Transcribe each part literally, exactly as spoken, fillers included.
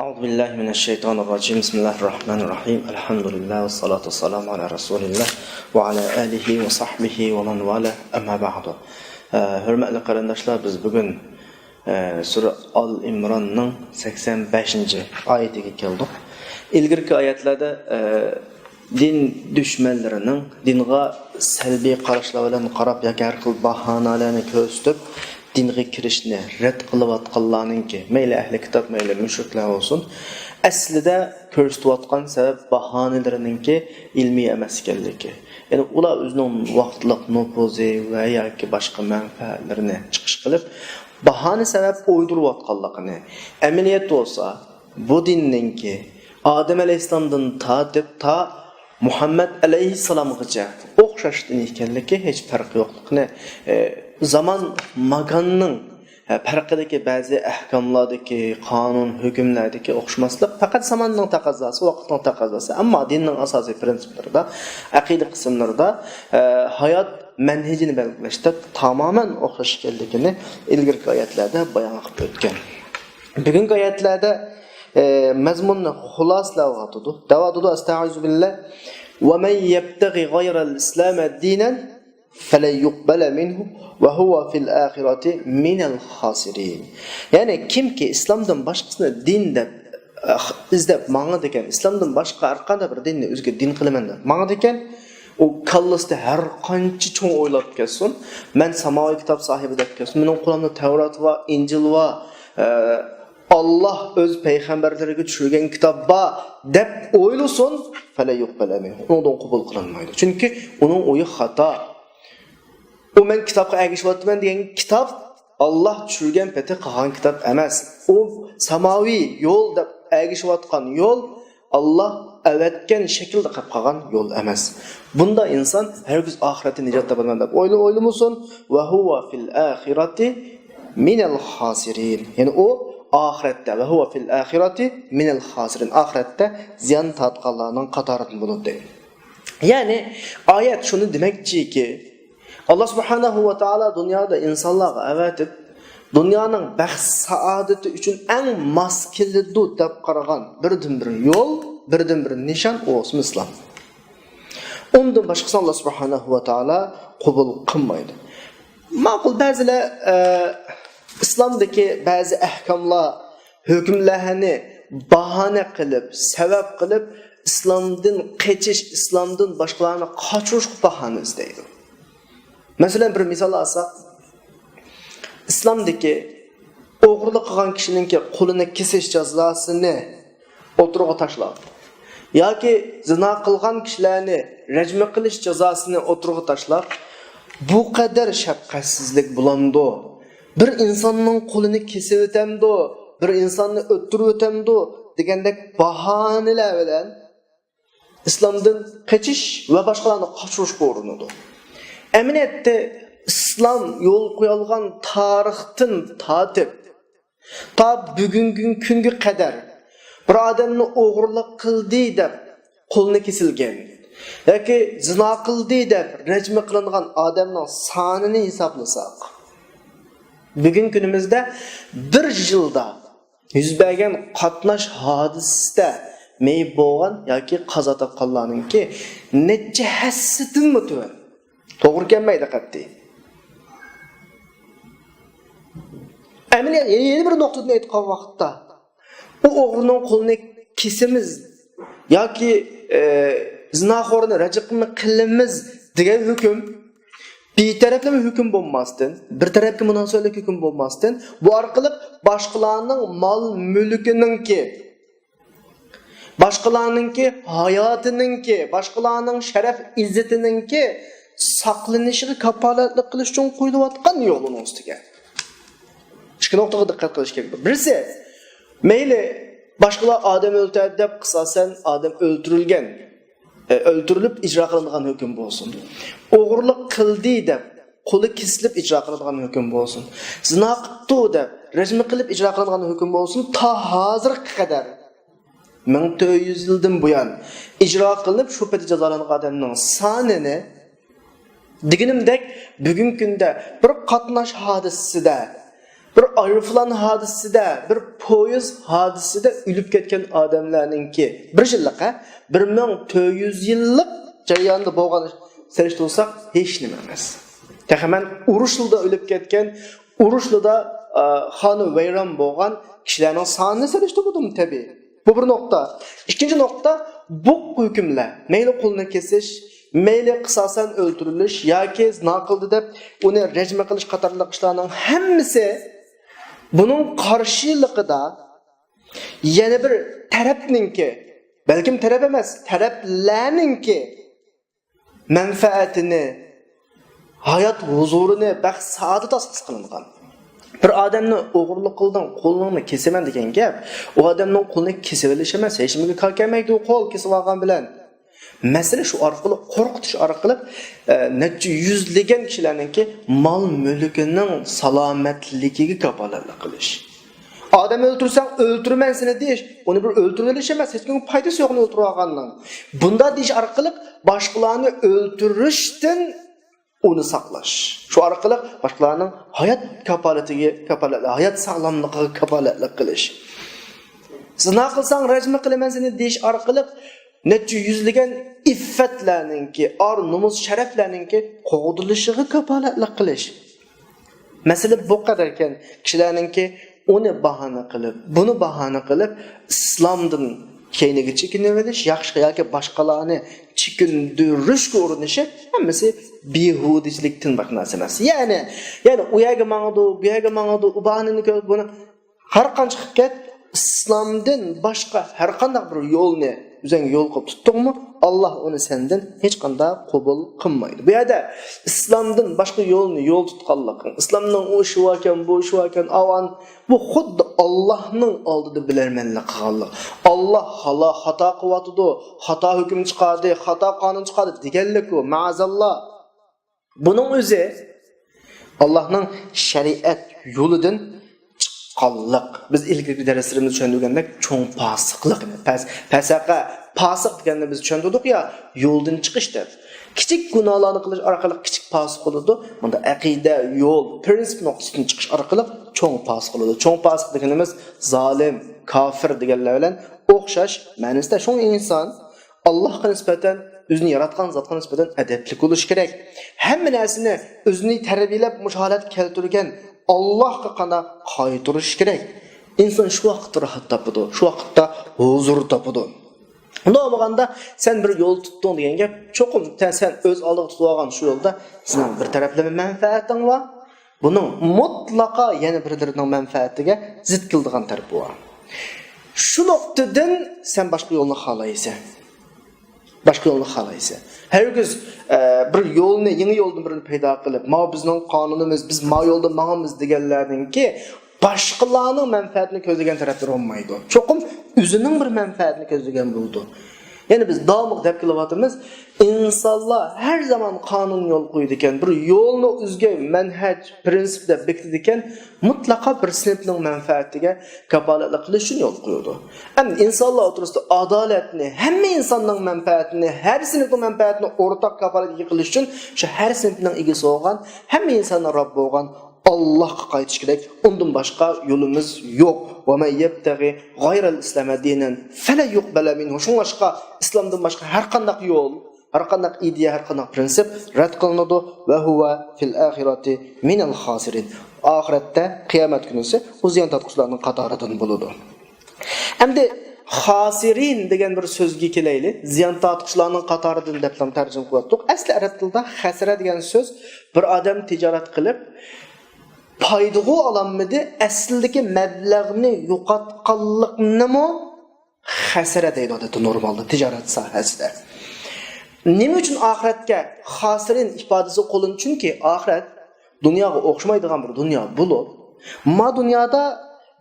أعوذ بالله من الشيطان الرجيم. بسم الله الرحمن الرحيم. الحمد لله والصلاة والسلام على رسول الله وعلى آله وصحبه ومن والاه. أما بعد. ئە، ھۆرمەتلىك قېرىنداشلار، بىز بۈگۈن، ئە، سۈرە ئال ئىمراننىڭ سەكسەن بەشىنچى ئايىتىگە كەلدۇق. ئىلگىرىكى ئايەتلەردە، ئە، دىن دۈشمەنلىرىنىڭ دىنغا سەلبىي قاراشلار بىلەن قاراپ ياكى ھەر خىل باھانىلەرنى كۆرسىتىپ، دىنغا كىرىشنى رەت قىلىۋاتقانلارنىڭكى، مەيلى ئەھلى كىتاب، مەيلى مۇشرىكلار بولسۇن، ئەسلىدە كۆرسىتىۋاتقان سەۋەب باھانىلىرىنىڭكى ئىلمىي ئەمەس ئىكەنلىكى، يەنى ئۇلار ئۆزىنىڭ ۋاقىتلىق نوپۇزى ۋە ياكى باشقا مەنپەئەتلىرىنى چىقىش قىلىپ، باھانە سەۋەب ئويدۇرۇۋاتقانلىقىنى، ئەمەلىيەت بولسا بۇ دىننىڭكى ئادەم ئەلەيھىسسالامدىن تارتىپ تا مۇھەممەد ئەلەيھىسسالامغىچە ئوخشاش دىن ئىكەنلىكى، ھېچ پەرقى يوقلۇقىنى، ئە، زامان ماكاننىڭ، ئە، پەرقىدىكى بەزى ئەھكاملاردىكى، قانۇن ھۆكۈملەردىكى ئوخشىماسلىق پەقەت زاماننىڭ تەقەززاسى، ۋاقىتنىڭ تەقەززاسى، ئەمما دىننىڭ ئاساسىي پرىنسىپلىرىدا، ئەقىدە قىسىملىرىدا، ئە، ھايات مەنھىجىنى بەلگىلەشتە تامامەن ئوخشاش ئىكەنلىكىنى ئىلگىرىكى ئايەتلەردە بايان قىلىپ ئۆتكەن. بۈگۈنكى ئايەتلەردە، ئە، مەزمۇننى خۇلاسىلەۋاتىدۇ. دەۋاتىدۇ، ئەستەئىزۇ بىللە، وَمَنْ يَبْتَغِ غَيْرَ الْإِسْلَامَ دِينًا فَلَنْ يُقْبَلَ مِنْهُ وَهُوَ فِي الْآخِرَةِ مِنَ الْخَاسِرِينَ. يەنى كىمكى ئىسلامدىن باشقىسىنى دىن دەپ، ئىزدەپ ماڭىدىكەن، ئىسلامدىن باشقا ھەر قانداق بىر دىننى ئۆزىگە دىن قىلىمەن دەپ ماڭىدىكەن، ئۇ كاللىسىدا ھەر قانچە چوڭ ئويلاپ كەتسۇن، مەن ساماۋى كىتاب ساھىبى دەپ كەتسۇن، مېنىڭ قولۇمدا تەۋرات بار، ئىنجىل بار، ئە، ئاللاھ ئۆز پەيغەمبەرلىرىگە چۈشۈرگەن كىتاب بار دەپ ئويلىسۇن، فەلەن يۇقبەلە مىنھۇ، ئۇنىڭدىن قوبۇل قىلىنمايدۇ. چۈنكى ئۇنىڭ ئويى خاتا. ئۇ مەن كىتابقا ئەگىشىۋاتىمەن دېگەن كىتاب ئاللاھ چۈشۈرگەن پېتى قالغان كىتاب ئەمەس. ئۇ ساماۋى يول دەپ ئەگىشىۋاتقان يول ئاللاھ ئەۋەتكەن شەكىلدە قىلىپ قالغان يول ئەمەس. بۇنداق ئىنسان ھەرگىز ئاخىرەتتە نىجات تاپىمەن دەپ ئويلا-، ئويلىمىسۇن. وَهُوَ فِي الْآخِرَةِ مِنَ الْخَاسِرِينَ. يەنى ئۇ ئاخىرەتتە، وَهُوَ فِي الْآخِرَةِ مِنَ الْخَاسِرِينَ، ئاخىرەتتە زىيان تارتقانلارنىڭ قاتارىدىن بولىدۇ دەيدۇ. يەنى ئايەت شۇنى دېمەكچىكى، ئاللاھ سۇبھانەھۇ ۋە تائالا دۇنيادا ئىنسانلارغا ئەۋەتىپ، دۇنيانىڭ بەخت سائادىتى ئۈچۈن ئەڭ ماس كېلىدۇ دەپ قارىغان بىردىنبىر يول، بىردىنبىر نىشان، ئۇ ئىسلام. ئۇندىن باشقىسىنى ئاللاھ سۇبھانەھۇ ۋە تائالا قوبۇل قىلمايدۇ. ماقۇل، بەزىلەر، ئە، ئىسلامدىكى بەزى ئەھكاملار، ھۆكۈملەرنى باھانە قىلىپ، سەۋەب قىلىپ، ئىسلامدىن قېچىش، ئىسلامدىن باشقىلارنى قاچۇرۇشقا باھانە ئىزدەيدۇ. مەسىلەن، بىر مىسال ئالساق، ئىسلامدىكى ئوغرىلىق قىلغان كىشىنىڭكى قولىنى كېسىش جازاسىنى ئوتتۇرىغا تاشلاپ، ياكى زىنا قىلغان كىشىلەرنى رەجمە قىلىش جازاسىنى ئوتتۇرىغا تاشلاپ، بۇ قەدەر شەپقەتسىزلىك بولامدۇ؟ بىر ئىنساننىڭ قولىنى كېسىۋېتەمدۇ؟ بىر ئىنساننى ئۆلتۈرۈۋېتەمدۇ؟ دېگەندەك باھانىلەر بىلەن ئىسلامدىن قېچىش ۋە باشقىلارنى قاچۇرۇشقا ئۇرۇنىدۇ. ئەمەلىيەتتە ئىسلام يول قويالغان تارىختىن تارتىپ تا بۈگۈنكى كۈنگە قەدەر بىر ئادەمنى ئوغرىلىق قىلدى دەپ قولىنى كېسىلگەن ياكى زىنا قىلدى دەپ رەجمە قىلىنغان ئادەمنىڭ سانىنى ھېسابلىساق، بۈگۈنكى كۈنىمىزدە بىر يىلدا يۈز بەرگەن قاتناش ھادىسىسىدە مېيىپ بولغان ياكى قازا تاپقانلارنىڭكى نەچچە ھەسسىدىنمۇ تۆۋەن. توغرا كەلمەيدۇ قەتئىي. ئەمەلىيەت، يەنە، يەنە بىر نۇقتىدىن ئېيتقان ۋاقىتتا، ئۇ ئوغرىنىڭ قولىنى كېسىمىز ياكى، ئە، زىناخورنى رەجم قىلىمىز دېگەن ھۆكۈم بىتەرەپلىمە ھۆكۈم بولماستىن، بىر تەرەپكە مۇناسىۋەتلىك ھۆكۈم بولماستىن، بۇ ئارقىلىق باشقىلارنىڭ مال-مۈلكىنىڭكى، باشقىلارنىڭكى ھاياتىنىڭكى، باشقىلارنىڭ شەرەپ-ئىززىتىنىڭكى ساقلىنىشىغا كاپالەتلىك قىلىش ئۈچۈن قويۇلۇۋاتقان يول ئۇنىڭ ئۈستىگە. ئىككى نۇقتىغا دىققەت قىلىش كېرەك. بىرسى، مەيلى باشقىلار ئادەم ئۆلتۈردى دەپ قىساسەن ئادەم ئۆلتۈرۈلگەن، ئە، ئۆلتۈرۈلۈپ ئىجرا قىلىنغان ھۆكۈم بولسۇن. ئوغرىلىق قىلدى دەپ قولى كېسىلىپ ئىجرا قىلىنغان ھۆكۈم بولسۇن. زىنا قىپتۇ دەپ رەجمە قىلىپ ئىجرا قىلىنغان ھۆكۈم بولسۇن. تا ھازىرغا قەدەر، مىڭ تۆت يۈز يىلدىن بۇيان ئىجرا قىلىنىپ، شۇ پېتى جازالانغان ئادەمنىڭ سانىنى، دېگىنىمدەك، بۈگۈنكى كۈندە بىر قاتناش ھادىسىسىدە، بىر ئايروپىلان ھادىسىسىدە، بىر پويىز ھادىسىسىدە ئۆلۈپ كەتكەن ئادەملەرنىڭكى، بىر يىللىق، ھە، بىر مىڭ تۆت يۈز يىللىق جەرياندا بولغان سېلىشتۇرساق، ھېچ نېمە ئەمەس. تېخى مەن ئۇرۇشلىدا ئۆلۈپ كەتكەن، ئۇرۇشلىدا، ئا، خانۇ ۋەيران بولغان كىشىلەرنىڭ سانىنى سېلىشتۇرمىدىم تەبىئىي. بۇ بىر نۇقتا. ئىككىنچى نۇقتا، بۇ ھۆكۈملەر، مەيلى قولنى كېسىش، مەيلى قىساسەن ئۆلتۈرۈلۈش ياكى زىنا قىلدى دەپ ئۇنى رەجمە قىلىش قاتارلىق ئىشلارنىڭ ھەممىسى بۇنىڭ قارشىلىقىدا يەنە بىر تەرەپنىڭكى، بەلكىم تەرەپ ئەمەس، تەرەپلەرنىڭكى مەنپەئەتىنى، ھايات ھۇزۇرىنى، بەخت سائادىتى ئاساس قىلىنغان. بىر ئادەمنى ئوغرىلىق قىلدىڭ، قولۇڭنى كېسىمەن دېگەن گەپ، ئۇ ئادەمنىڭ قولىنى كېسىۋېلىش ئەمەس، ھېچنېمىگە كار كەلمەيدۇ قول كېسىۋالغان بىلەن. مەسىلە شۇ ئارقىلىق، قورقۇتۇش ئارقىلىق، ئە، نەچچە يۈزلىگەن كىشىلەرنىڭكى مال مۈلكىنىڭ سالامەتلىكىگە كاپالەتلىك قىلىش. ئادەم ئۆلتۈرسەڭ، ئۆلتۈرىمەن سېنى دېيىش، ئۇنى بىر ئۆلتۈرۈۋېلىش ئەمەس، ھېچكىمگە پايدىسى يوق ئۇنى ئۆلتۈرۈۋالغاننىڭ. بۇنداق دېيىش ئارقىلىق باشقىلارنى ئۆلتۈرۈشتىن ئۇنى ساقلاش. شۇ ئارقىلىق باشقىلارنىڭ ھايات كاپالىتىگە، كاپالەت، ھايات ساغلاملىقىغا كاپالەتلىك قىلىش. زىنا قىلساڭ، رەجمە قىلىمەن سېنى دېيىش ئارقىلىق نەچچە يۈزلىگەن ئىففەتلەرنىڭكى، ئار-نومۇس، شەرەپلەرنىڭكى قوغدىلىشىغا كاپالەتلىك قىلىش. مەسىلە بۇ قەدەركەن، كىشىلەرنىڭكى ئۇنى باھانە قىلىپ، بۇنى باھانە قىلىپ، ئىسلامدىن كەينىگە چېكىنىۋېلىش، ياخشىغا ياكى باشقىلارنى چېكىندۈرۈشكە ئۇرۇنۇشى ھەممىسى بىھۇدىچىلىكتىن باشقا نەرسە ئەمەس. يەنى، يەنى ئۇ يەرگە ماڭىدۇ، بۇ يەرگە ماڭىدۇ، ئۇ باھانىنى كۆرۈپ، بۇنى ھەر قانچە قىلىپ كەت، ئىسلامدىن باشقا ھەر قانداق بىر يولنى ئۆزۈڭ يول قىلىپ تۇتتۇڭمۇ، ئاللا ئۇنى سەندىن ھېچقانداق قوبۇل قىلمايدۇ. بۇ يەردە ئىسلامدىن باشقا يولنى يول تۇتقانلىقىڭ، ئىسلامنىڭ ئۇ ئىشى باركەن، بۇ ئىشى باركەن، ئاۋان، بۇ خۇددى ئاللانىڭ ئالدىدا بىلەرمەنلىك قىلغانلىق. ئاللا خالا خاتا قىلىۋاتىدۇ، خاتا ھۆكۈم چىقاردى، خاتا قانۇن چىقاردى دېگەنلىك ئۇ، مەئەزەللا. بۇنىڭ ئۆزى ئاللانىڭ شەرىئەت يولىدىن چىققانلىق. بىز ئىلگىرىكى دەرسلىرىمىزدە چۈشەندۈرگەندەك، چوڭ پاسىقلىق. پەس-، پەسەقە، پاسىق دېگەننى بىز چۈشەندۈردۇق يا، يولدىن چىقىش دەپ. كىچىك گۇناھلارنى قىلىش ئارقىلىق كىچىك پاسىق بولىدۇ. بۇندا ئەقىدە، يول، پرىنسىپ نۇقتىسىدىن چىقىش ئارقىلىق چوڭ پاسىق بولىدۇ. چوڭ پاسىق دېگىنىمىز زالىم، كافىر دېگەنلەر بىلەن ئوخشاش مەنىسىدە. شۇڭا ئىنسان ئاللاھقا نىسبەتەن، ئۆزىنى ياراتقان زاتقا نىسبەتەن ئەدەپلىك بولۇشى كېرەك. ھەممە نەرسىنى ئۆزىنى تەربىيەلەپ، مۇشۇ ھالەتكە كەلتۈرگەن ئاللاھقا قانا قايتۇرۇشى كېرەك. ئىنسان شۇ ۋاقىتتا راھەت تاپىدۇ، شۇ ۋاقىتتا ھۇزۇر تاپىدۇ. ئۇنداق بولمىغاندا، سەن بىر يول تۇتتۇڭ دېگەن گەپ، چوقۇم سەن، سەن ئۆز ئالدىغا تۇتۇۋالغان شۇ يولدا سېنىڭ بىر تەرەپلىمە مەنپەئەتىڭ بار. بۇنىڭ مۇتلەقا يەنە بىرلىرىنىڭ مەنپەئەتىگە زىت كېلىدىغان تەرىپى بار. شۇ نۇقتىدىن سەن باشقا يولنى خالايسەن. باشقا يولنى خالايسەن. ھەرگىز، ئە، بىر يولنى، يېڭى يولدىن بىرنى پەيدا قىلىپ، ماۋۇ بىزنىڭ قانۇنىمىز، بىز ما يولدا ماڭىمىز دېگەنلەرنىڭكى باشقىلارنىڭ مەنپەئەتىنى كۆزلىگەن تەرەپلىرى بولمايدۇ. چوقۇم ئۆزىنىڭ بىر مەنپەئەتىنى كۆزلىگەن بولىدۇ. يەنى بىز داۋاملىق دەپ كېلىۋاتىمىز، ئىنسانلار ھەر زامان قانۇن يول قويىدىكەن، بىر يولنى ئۆزگە مەنھەج، پرىنسىپ دەپ بېكىتىدىكەن، مۇتلەقا بىر سىنىپنىڭ مەنپەئەتىگە كاپالەتلىك قىلىش ئۈچۈن يول قويىدۇ. ئەمدى ئىنسانلار ئوتتۇرىسىدا ئادالەتنى، ھەممە ئىنساننىڭ مەنپەئەتىنى، ھەر سىنىپنىڭ مەنپەئەتىنى ئورتاق كاپالەتكە قىلىش ئۈچۈن شۇ ھەر سىنىپنىڭ ئىگىسى بولغان، ھەممە ئىنساننىڭ رەببى بولغان ئاللاھقا قايتىش كېرەك. ئۇندىن باشقا يولىمىز يوق. ومن يبتغ غير الإسلام دينا فلن يقبل منه. شۇڭلاشقا ئىسلامدىن باشقا ھەر قانداق يول، ھەر قانداق ئىدىيە، ھەر قانداق پرىنسىپ رەت قىلىنىدۇ. وهو في الآخرة من الخاسرين. ئاخىرەتتە، قىيامەت كۈنىسى ئۇ زىيان تارتقۇچىلارنىڭ قاتارىدىن بولىدۇ. ئەمدى خاسىرىن دېگەن بىر سۆزگە كېلەيلى. زىيان تارتقۇچىلارنىڭ قاتارىدىن دەپلا تەرجىمە قىلىۋاتتۇق. ئەسلى ئەرەب تىلىدا خەسرە دېگەن سۆز بىر ئادەم تىجارەت قىلىپ پايدىغۇ ئالالمىدى، ئەسلىدىكى مەبلەغنى يوقاتقانلىقنىمۇ خەسرە دەيدۇ ئادەتتە نورمالدا تىجارەت ساھەسىدە. نېمە ئۈچۈن ئاخىرەتكە خاسىرىن ئىپادىسى قوللىنىدۇ؟ چۈنكى ئاخىرەت دۇنياغا ئوخشىمايدىغان بىر دۇنيا بولۇپ، ما دۇنيادا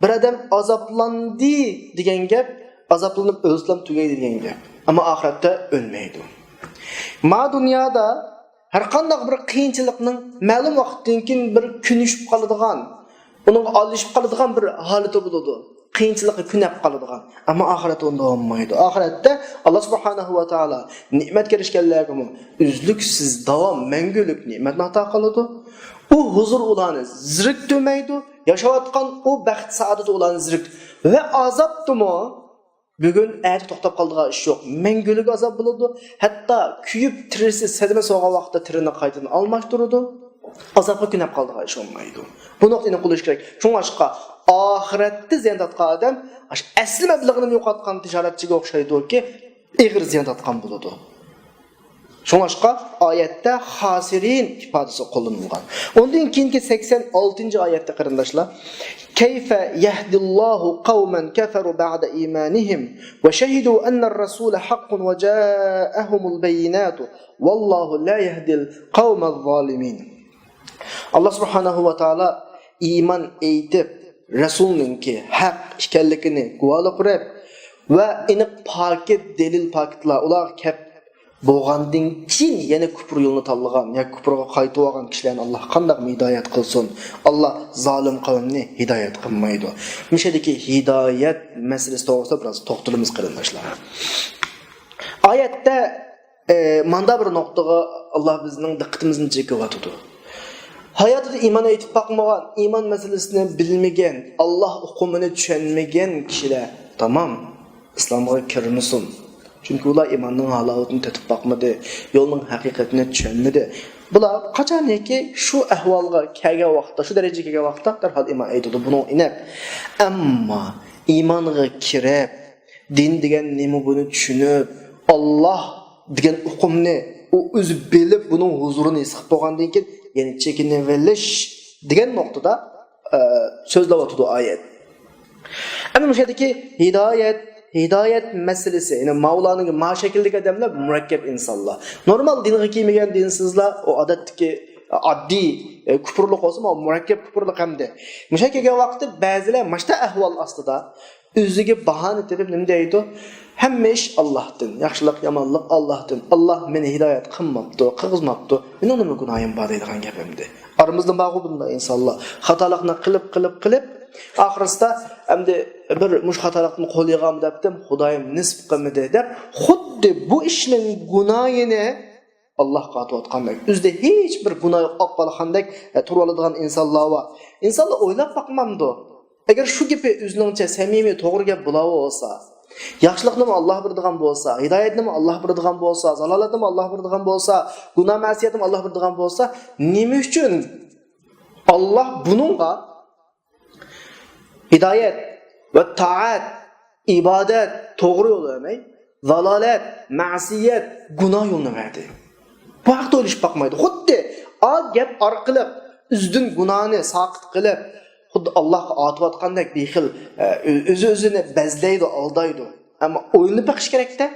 بىر ئادەم ئازابلاندى دېگەن گەپ، ئازابلىنىپ ئۆلسىلا تۈگەيدۇ دېگەن گەپ. ئەمما ئاخىرەتتە ئۆلمەيدۇ. ما دۇنيادا ھەر قانداق بىر قىيىنچىلىقنىڭ مەلۇم ۋاقىتتىن كېيىن بىر كۆنۈشۈپ قالىدىغان، ئۇنىڭغا ئالىشىپ قالىدىغان بىر ھالىتى بولىدۇ. قىيىنچىلىققا كۆنۈپ قالىدىغان. ئەمما ئاخىرەتتە ئۇنداق بولمايدۇ. ئاخىرەتتە ئاللا سۇبھانەھۇ ۋە تائالا نېمەتكە ئېرىشكەنلەرگىمۇ ئۈزلۈكسىز داۋام، مەڭگۈلۈك نېمەتنى ئاتا قىلىدۇ. ئۇ ھۇزۇر ئۇلارنى زېرىكتۈرمەيدۇ، ياشاۋاتقان ئۇ بەخت سائادىتى ئۇلارنى زېرىك. ۋە ئازابتىمۇ بۈگۈن، ئەتە توختاپ قالىدىغان ئىش يوق. مەڭگۈلۈك ئازاب بولىدۇ. ھەتتا كۆيۈپ تېرىسى سەدمە سوغان ۋاقىتتا تېرىنى قايتىدىن ئالماشتۇرىدۇ. ئازابقا كۆنۈپ قالىدىغان ئىش بولمايدۇ. بۇ نۇقتىنى ئېنىق قىلىش كېرەك. شۇڭلاشقا ئاخىرەتتە زىيان تارتقان ئادەم ئاشۇ ئەسلى مەبلىغىنىمۇ يوقاتقان تىجارەتچىگە ئوخشايدۇكى، ئېغىر زىيان تارتقان بولىدۇ. شۇڭلاشقا ئايەتتە خاسىرىن ئىپادىسى قوللىنىلغان. ئۇندىن كېيىنكى سەكسەن ئالتىنچى ئايەتتە، قېرىنداشلار، كيف يهدي الله قوما كفروا بعد إيمانهم وشهدوا أن الرسول حق وجاءهم البينات والله لا يهدي القوم الظالمين. ئاللا سۇبھانەھۇ ۋە تائالا ئىمان ئېيتىپ، رەسۇلنىڭكى ھەق ئىكەنلىكىنى گۇۋاھلىق بېرىپ ۋە ئېنىق پاكىت دەلىل پاكىتلار ئۇلارغا كەپ بولغاندىن كېيىن يەنە كۇپۇر يولىنى تاللىغان ياكى كۇپۇرغا قايتىۋالغان كىشىلەرنى ئاللا قانداقمۇ ھىدايەت قىلسۇن؟ ئاللا زالىم قەۋمنى ھىدايەت قىلمايدۇ. مۇشۇ يەردىكى ھىدايەت مەسىلىسى توغرىسىدا بىراز توختىلىمىز، قېرىنداشلار. ئايەتتە، ئە، ماندا بىر نۇقتىغا ئاللا بىزنىڭ دىققىتىمىزنى چېكىۋاتىدۇ. ھاياتىدا ئىمان ئېيتىپ باقمىغان، ئىمان مەسىلىسىنى بىلمىگەن، ئاللا ئۇقۇمىنى چۈشەنمىگەن كىشىلەر تامام ئىسلامغا كىرمىسۇن. چۈنكى ئۇلار ئىماننىڭ ھالاۋىتىنى تېتىپ باقمىدى، يولنىڭ ھەقىقىتىنى چۈشەنمىدى. بۇلار قاچانكى شۇ ئەھۋالغا كەلگەن ۋاقىتتا، شۇ دەرىجىگە كەلگەن ۋاقىتتا دەرھال ئىمان ئېيتىدۇ. بۇنىڭ ئېنىق. ئەمما ئىمانغا كىرىپ، دىن دېگەن نېمە بۇنى چۈشىنىپ، ئاللا دېگەن ئۇقۇمنى ئۇ ئۆزى بىلىپ، بۇنىڭ ھۇزۇرىنى ھېس قىلىپ بولغاندىن كېيىن، يەنى چېكىنىۋېلىش دېگەن نۇقتىدا، ئە، سۆزلەۋاتىدۇ ئايەت. ئەمدى مۇشۇ يەردىكى ھىدايەت، ھىدايەت مەسىلىسى، يەنى ماۋۇلارنىڭ ما شەكىلدىكى ئادەملەر مۇرەككەپ ئىنسانلار. نورمال دىنغا كىرمىگەن دىنسىزلار، ئۇ ئادەتتىكى، ئاددىي، ئە، كۇپۇرلۇق بولسىمۇ، مۇرەككەپ كۇپۇرلۇق ئەمدى. مۇشۇ كەلگەن ۋاقىتتا بەزىلەر مۇشۇنداق ئەھۋال ئاستىدا ئۆزىگە باھانە تېپىپ نېمە دەيدۇ؟ ھەممە ئىش ئاللاھتىن، ياخشىلىق، يامانلىق ئاللاھتىن. ئاللاھ مېنى ھىدايەت قىلماپتۇ، قىلغۇزماپتۇ. مېنىڭ نېمە گۇناھىم بار دەيدىغان گەپ ئەمدى. ئارىمىزدا بارغۇ بۇنداق ئىنسانلار. خاتالىقنى قىلىپ، قىلىپ، قىلىپ، ئاخىرسىدا ئەمدى بىر مۇشۇ خاتالىقتىن قول يىغامدۇ دەپتىم، خۇدايىم نېسىپ قىلمىدى دەپ، خۇددى بۇ ئىشنىڭ گۇناھىنى ئاللاھقا ئاتىۋاتقاندەك، ئۆزىدە ھېچ بىر گۇناھ يوق، ئاق بالاخاندەك، ئە، تۇرۇۋالىدىغان ئىنسانلار بار. ئىنسانلار ئويلاپ باقمامدۇ؟ ئەگەر شۇ گېپى ئۆزىنىڭچە سەمىمىي، توغرا گەپ بولاۋاتسا، ياخشىلىقنىمۇ ئاللاھ بېرىدىغان بولسا، ھىدايەتنىمۇ ئاللاھ بېرىدىغان بولسا، زالالەتنىمۇ ئاللاھ بېرىدىغان بولسا، گۇناھ مەسىيەتنىمۇ ئاللاھ بېرىدىغان بولسا، نېمە ئۈچۈن ئاللاھ بۇنىڭغا ھىدايەت ۋە تائەت، ئىبادەت، توغرا يول بەرمەي، زالالەت، مەسىيەت، گۇناھ يولىنى بەردى. بۇ ھەقتە ئويلىشىپ باقمايدۇ. خۇددى ئا گەپ ئارقىلىق ئۆزىدىن گۇناھنى ساقىت قىلىپ، خۇددى ئاللاھقا ئاتىۋاتقاندەك بىر خىل، ئە، ئۆ-، ئۆزى ئۆزىنى بەزلەيدۇ، ئالدايدۇ. ئەمما ئويلىنىپ بېقىش كېرەكتە.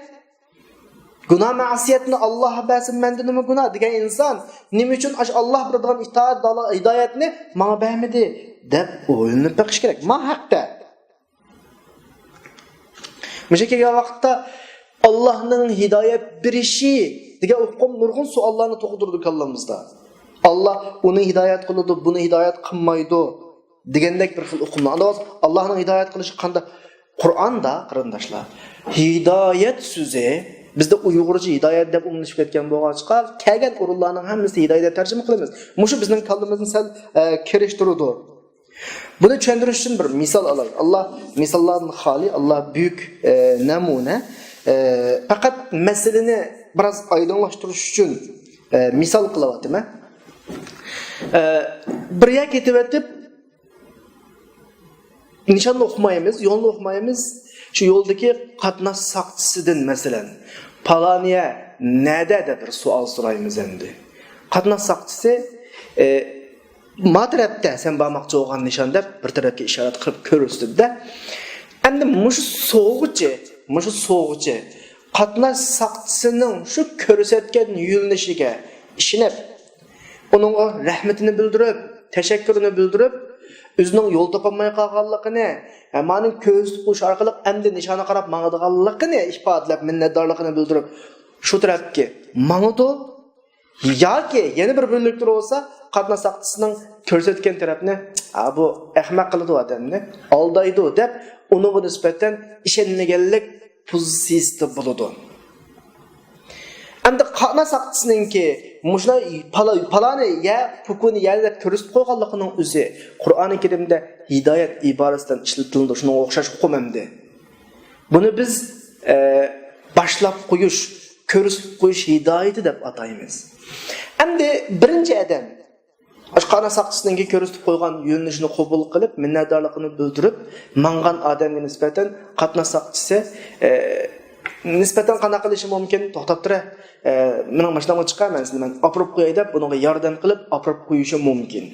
گۇناھ مەسىيەتنى ئاللاھ بەرسۇن، مەندە نېمە گۇناھ دېگەن ئىنسان نېمە ئۈچۈن ئاشۇ ئاللاھ بېرىدىغان ئىتائەت، ھىدايەتنى ماڭا بەرمىدى دەپ ئويلىنىپ بېقىش كېرەك. ما ھەقتە. مۇشۇ كەلگەن ۋاقىتتا ئاللاھنىڭ ھىدايەت بېرىشى دېگەن ئۇقۇم نۇرغۇن سوئاللارنى تۇغدۇرىدۇ كاللىمىزدا. ئاللاھ ئۇنى ھىدايەت قىلىدۇ، بۇنى ھىدايەت قىلمايدۇ دېگەندەك بىر خىل ئۇقۇملار. ئاندىن ئاللاھنىڭ ھىدايەت قىلىشى قانداق؟ قۇرئاندا، قېرىنداشلار، ھىدايەت سۆزى بىزدە ئۇيغۇرچە ھىدايەت دەپ ئومۇملىشىپ كەتكەن بولغاچقا، كەلگەن ئورۇنلارنىڭ ھەممىسىنى ھىدايەت دەپ تەرجىمە قىلىمىز. مۇشۇ بىزنىڭ كاللىمىزنى سەل، ئە، كىرىشتۈرىدۇ. بۇنى چۈشەندۈرۈش ئۈچۈن بىر مىسال ئالايلى. ئاللاھ مىساللاردىن خالىي، ئاللاھ بۈيۈك، ئە، نەمۇنە. ئە، پەقەت مەسىلىنى بىراز ئايدىڭلاشتۇرۇش ئۈچۈن، ئە، مىسال قىلىۋاتىمەن. ئە، بىر يەرگە كېتىۋېتىپ، نىشاننى ئۇقمايمىز، يولنى ئۇقمايمىز. شۇ يولدىكى قاتناش ساقچىسىدىن، مەسىلەن، پالانىيە نەدە دەپ بىر سوئال سورايمىز ئەمدى. قاتناش ساقچىسى، ئە، ما تەرەپتە سەن بارماقچى بولغان نىشان دەپ بىر تەرەپكە ئىشارەت قىلىپ كۆرسىتىدۇ-دە. ئەمدى مۇشۇ سوغۇچى، مۇشۇ سوغۇچى قاتناش ساقچىسىنىڭ شۇ كۆرسەتكەن يۆنىلىشىگە ئىشىنىپ، ئۇنىڭغا رەھمىتىنى بىلدۈرۈپ، تەشەككۈرىنى بىلدۈرۈپ، ئۆزىنىڭ يول تاپالماي قالغانلىقىنى، ھە، مانا كۆرسىتىپ قويۇش ئارقىلىق ئەمدى نىشانغا قاراپ ماڭىدىغانلىقىنى ئىپادىلەپ، مىننەتدارلىقىنى بىلدۈرۈپ، شۇ تەرەپكە ماڭىدۇ. ياكى يەنە بىر بۆلەكتە بولسا، قاتناش ساقچىسىنىڭ كۆرسەتكەن تەرەپنى، «ھا، بۇ ئەخمەق قىلىدۇ ئادەمنى، ئالدايدۇ» دەپ، ئۇنىڭغا نىسبەتەن ئىشەنمىگەنلىك پوزىتسىيىسىدا بولىدۇ. ئەمدى قانا ساقچىسىنىڭكى مۇشۇلار پالا-، پالانى يە، پوكۇنى يە دەپ كۆرسىتىپ قويغانلىقىنىڭ ئۆزى قۇرئانى كەرىمدە ھىدايەت ئىبارىسىدىن ئىشلىتىلىدۇ. شۇنىڭغا ئوخشاش ئۇقۇم ئەمدى. بۇنى بىز، ئە، باشلاپ قويۇش، كۆرسىتىپ قويۇش ھىدايىتى دەپ ئاتايمىز. ئەمدى بىرىنچى ئادەم، ئاشۇ قانا ساقچىسىنىڭكى كۆرسىتىپ قويغان يۆنىلىشىنى قوبۇل قىلىپ، مىننەتدارلىقىنى بىلدۈرۈپ ماڭغان ئادەمگە نىسبەتەن قاتناش ساقچىسى، ئە، نىسبەتەن قانداق قىلىشى مۇمكىن؟ توختاپ تۇرە، ئە، مېنىڭ ماشىنامغا چىقە، مەن سېنى مەن ئاپىرىپ قوياي دەپ، بۇنىڭغا ياردەم قىلىپ ئاپىرىپ قويۇشى مۇمكىن.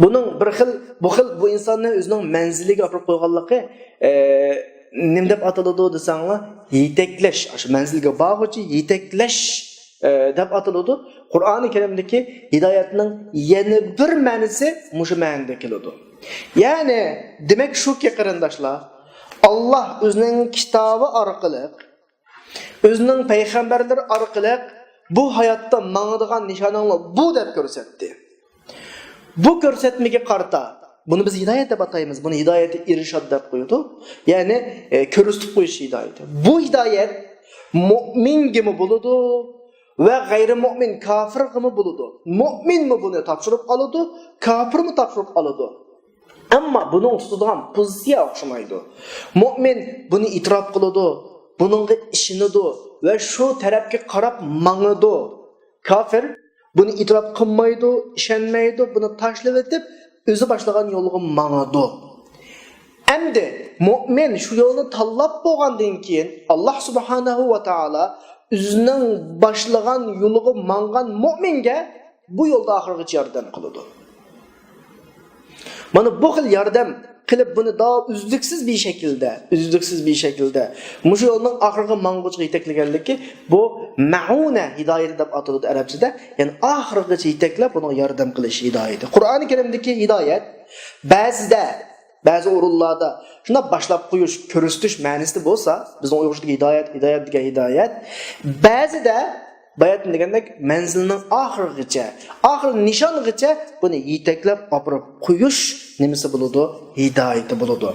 بۇنىڭ بىر خىل، بۇ خىل، بۇ ئىنساننى ئۆزىنىڭ مەنزىلىگە ئاپىرىپ قويغانلىقى، ئە، نېمە دەپ ئاتىلىدۇ دېسەڭلار، يېتەكلەش، ئاشۇ مەنزىلگە بارغۇچە يېتەكلەش، ئە، دەپ ئاتىلىدۇ. قۇرئانى كەرىمدىكى ھىدايەتنىڭ يەنە بىر مەنىسى مۇشۇ مەنىدە كېلىدۇ. يەنى، دېمەك شۇكى، قېرىنداشلار، ئاللاھ ئۆزىنىڭ كىتابى ئارقىلىق، ئۆزىنىڭ پەيغەمبەرلىرى ئارقىلىق بۇ ھاياتتا ماڭىدىغان نىشانىڭلار بۇ دەپ كۆرسەتتى. بۇ كۆرسەتمىگە قارىتا، بۇنى بىز ھىدايەت دەپ ئاتايمىز، بۇنى ھىدايەتى ئىرشاد دەپ قويىدۇ. يەنى، ئە، كۆرسىتىپ قويۇش ھىدايىتى. بۇ ھىدايەت مۇئمىنگىمۇ بولىدۇ ۋە غەيرىي مۇئمىن، كاپىرغىمۇ بولىدۇ. مۇئمىنمۇ بۇنى تاپشۇرۇپ ئالىدۇ، كاپىرمۇ تاپشۇرۇپ ئالىدۇ. ئەمما بۇنىڭ تۇتىدىغان پوزىتسىيە ئوخشىمايدۇ. مۇئمىن بۇنى ئېتىراپ قىلىدۇ، بۇنىڭغا ئىشىنىدۇ ۋە شۇ تەرەپكە قاراپ ماڭىدۇ. كاپىر بۇنى ئېتىراپ قىلمايدۇ، ئىشەنمەيدۇ، بۇنى تاشلىۋېتىپ، ئۆزى باشلىغان يولغا ماڭىدۇ. ئەمدى مۇئمىن شۇ يولنى تاللاپ بولغاندىن كېيىن، ئاللاھ سۇبھانەھۇ ۋە تائالا ئۆزىنىڭ باشلىغان يولىغا ماڭغان مۇئمىنگە بۇ يولدا ئاخىرغىچە ياردەم قىلىدۇ. مانا بۇ خىل ياردەم قىلىپ، بۇنى داۋام ئۈزلۈكسىز بىر شەكىلدە، ئۈزلۈكسىز بىر شەكىلدە مۇشۇ يولنىڭ ئاخىرىغا ماڭغۇچىغا يېتەكلىگەنلىكى، بۇ مەئۇنە ھىدايىتى دەپ ئاتىلىدۇ ئەرەبچىدە. يەنى ئاخىرغىچە يېتەكلەپ، بۇنىڭغا ياردەم قىلىش ھىدايىتى. قۇرئانى كەرىمدىكى ھىدايەت بەزىدە، بەزى ئورۇنلاردا شۇنداق باشلاپ قويۇش، كۆرسىتىش مەنىسىدە بولسا، بىزنىڭ ئۇيغۇرچىدىكى ھىدايەت، ھىدايەت دېگەن ھىدايەت، بەزىدە باياتىن دېگەندەك، مەنزىلنىڭ ئاخىرىغىچە، ئاخىر نىشانغىچە بۇنى يېتەكلەپ ئاپىرىپ قويۇش نېمىسى بولىدۇ؟ ھىدايىتى بولىدۇ.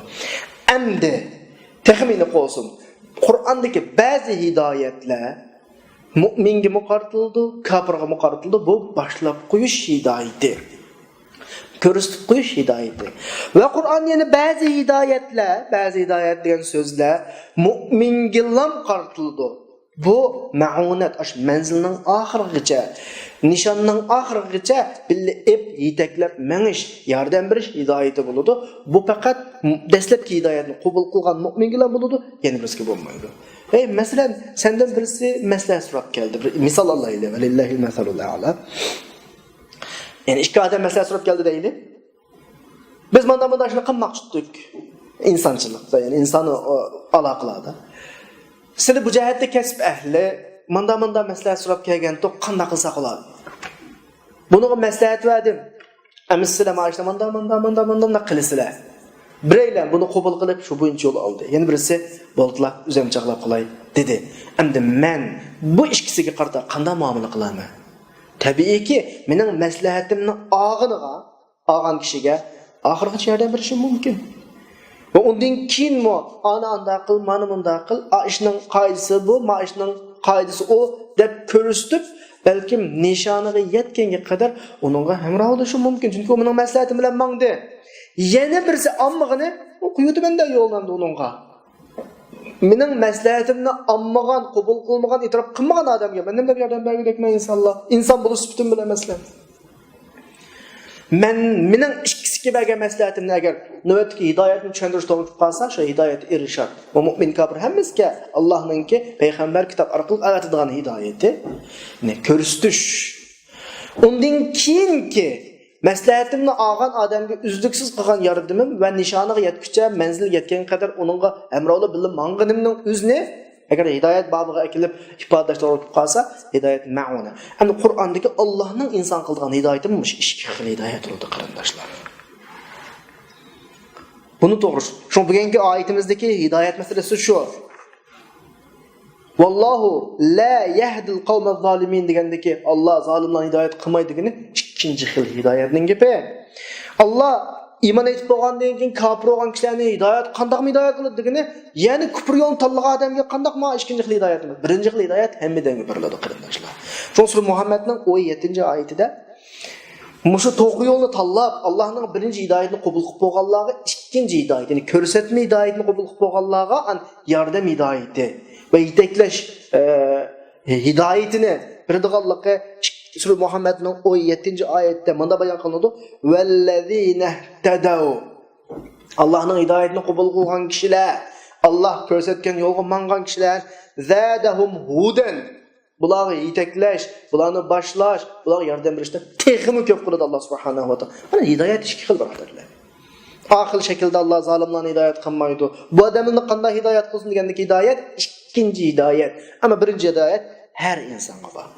ئەمدى تېخىمۇ ئېنىق بولسۇن، قۇرئاندىكى بەزى ھىدايەتلەر مۇئمىنگىمۇ قارىتىلىدۇ، كاپىرغىمۇ قارىتىلىدۇ. بۇ باشلاپ قويۇش ھىدايىتى، كۆرسىتىپ قويۇش ھىدايىتى. ۋە قۇرئان يەنە بەزى ھىدايەتلەر، بەزى ھىدايەت دېگەن سۆزلەر مۇئمىنگىلام قارىتىلىدۇ. بۇ مەئۇنەت، ئاشۇ مەنزىلنىڭ ئاخىرىغىچە، نىشاننىڭ ئاخىرىغىچە بىللە ئېپ، يېتەكلەپ مېڭىش، ياردەم بېرىش ھىدايىتى بولىدۇ. بۇ پەقەت دەسلەپكى ھىدايەتنى قوبۇل قىلغان مۇئمىنگىلا بولىدۇ، يەنە بىرسىگە بولمايدۇ. ئەي، مەسىلەن، سەندىن بىرسى مەسلىھەت سوراپ كەلدى. بىر مىسال ئالايلى. ۋەلىللاھىل مەسەلۇل ئەئلا. يەنى ئىككى ئادەم مەسلىھەت سوراپ كەلدى دەيلى. بىز مانداق مانداق ئىشنى قىلماقچى ئىدۇق. ئىنسانچىلىقتا، يەنى ئىنسان ئالاقىلاردا. سىلى بۇ جەھەتتە كەسىپ ئەھلى، مانداق مانداق مەسلىھەت سوراپ كەلگەنتۇق، قانداق قىلساق بولار؟ بۇنىڭغا مەسلىھەت بەردىم. ئەمىسە سىلە مانا ئىشنى مانداق مانداق مانداق مانداق مانداق قىلىسىلە. بىرەيلەن بۇنى قوبۇل قىلىپ، شۇ بويىچە يول ئالدى. يەنە بىرسى، بولدىلا، ئۆزۈم چاغلاپ قىلاي، دېدى. ئەمدى مەن بۇ ئىككىسىگە قارىتا قانداق مۇئامىلە قىلارمەن؟ تەبىئىيكى، مېنىڭ مەسلىھەتىمنى ئالغىنىغا، ئالغان كىشىگە ئاخىرغىچە ياردەم بېرىشىم مۇمكىن. ۋە ئۇندىن كېيىنمۇ، ئانا ئانداق قىل، مانا مۇنداق قىل، ئا ئىشنىڭ قائىدىسى بۇ، ما ئىشنىڭ قائىدىسى ئۇ، دەپ كۆرسىتىپ، بەلكىم نىشانىغا يەتكەنگە قەدەر ئۇنىڭغا ھەمراھ بولۇشۇم مۇمكىن. چۈنكى ئۇ مېنىڭ مەسلىھەتىم بىلەن ماڭدى. يەنە بىرسى ئالمىغىنى، ئۇ قويۇۋېتىمەن-دە يولنى ئۇنىڭغا. مېنىڭ مەسلىھەتىمنى ئالمىغان، قوبۇل قىلمىغان، ئېتىراپ قىلمىغان ئادەمگە مەن نېمە دەپ ياردەم بەرگۈدەكمەن، ئىنسانلار؟ ئىنسان بولۇش سۈپىتىم بىلەن، مەسىلەن. مەن، مېنىڭ ئىككىسىگە بەرگەن مەسلىھەتىمنى ئەگەر نۆۋەتتىكى ھىدايەتنى چۈشەندۈرۈش توغرا كېلىپ قالسا، شۇ ھىدايەت ئىرشاد. ئۇ مۇئمىن كاپىر ھەممىسىگە ئاللاھنىڭكى پەيغەمبەر كىتاب ئارقىلىق ئەۋەتىدىغان ھىدايىتى. يەنى كۆرسىتىش. ئۇندىن كېيىنكى مەسلىھەتىمنى ئالغان ئادەمگە ئۈزلۈكسىز قىلغان ياردىمىم ۋە نىشانىغا يەتكۈچە مەنزىل يەتكەنگە قەدەر ئۇنىڭغا ھەمراھ بولۇپ بىللە ماڭغىنىمنىڭ ئۆزىنى ئەگەر ھىدايەت بابىغا ئەكېلىپ ئىپادىلەش توغرا بولۇپ قالسا، ھىدايەت مەئۇنە. ئەمدى قۇرئاندىكى ئاللاھنىڭ ئىنسان قىلىدىغان ھىدايىتىمۇ مۇشۇ ئىككى خىل ھىدايەت بولىدۇ، قېرىنداشلار. بۇنى توغرا. شۇڭا بۈگۈنكى ئايىتىمىزدىكى ھىدايەت مەسىلىسى شۇ. ۋاللاھۇ لا يەھدىل قەۋمەز زالىمىن دېگەندىكى، ئاللا زالىملارنى ھىدايەت قىلمايدۇ دېگىنى ئىككىنچى خىل ھىدايەتنىڭ گېپى. ئاللا ئىمان ئېيتىپ بولغاندىن كېيىن كاپىر بولغان كىشىلەرنى ھىدايەت قانداقمۇ ھىدايەت قىلىدۇ دېگىنى، يەنى كۈپۈر يولىنى تاللىغان ئادەمگە قانداقمۇ ئىككىنچى خىل ھىدايەت؟ بىرىنچى خىل ھىدايەت ھەممىدىن بېرىلىدۇ، قېرىنداشلار. شۇڭا سۈرە مۇھەممەدنىڭ ئون يەتتىنچى ئايىتىدە مۇشۇ توغرا يولنى تاللاپ، ئاللاھنىڭ بىرىنچى ھىدايىتىنى قوبۇل قىلىپ بولغانلارغا ئىككىنچى ھىدايەت، يەنى كۆرسەتمە ھىدايىتىنى قوبۇل قىلىپ بولغانلارغا ئان ياردەم ھىدايىتى ۋە يېتەكلەش، ئە، ھىدايىتىنى بېرىدىغانلىقى سۈرە مۇھەممەدنىڭ ئون يەتتىنچى ئايەتتە مۇنداق بايان قىلىنىدۇ: «ۋەللەزىنەھتەدەۋ». ئاللاھنىڭ ھىدايىتىنى قوبۇل قىلغان كىشىلەر، ئاللاھ كۆرسەتكەن يولغا ماڭغان كىشىلەر، زادەھۇم ھۇدەن. بۇلارغا يېتەكلەش، بۇلارنى باشلاش، بۇلارغا ياردەم بېرىشتە تېخىمۇ كۆپ قىلىدۇ ئاللاھ سۇبھانەھۇ ۋە تائالا. مانا ھىدايەت ئىككى خىل، بۇرادەرلەر. ئاخىر شەكىلدە ئاللاھ زالىملارنى ھىدايەت قىلمايدۇ. بۇ ئادەمنى قانداق ھىدايەت قىلسۇن دېگەندىكى ھىدايەت ئىككىنچى ھىدايەت. ئەمما بىرىنچى ھىدايەت ھەر ئىنسانغا بار.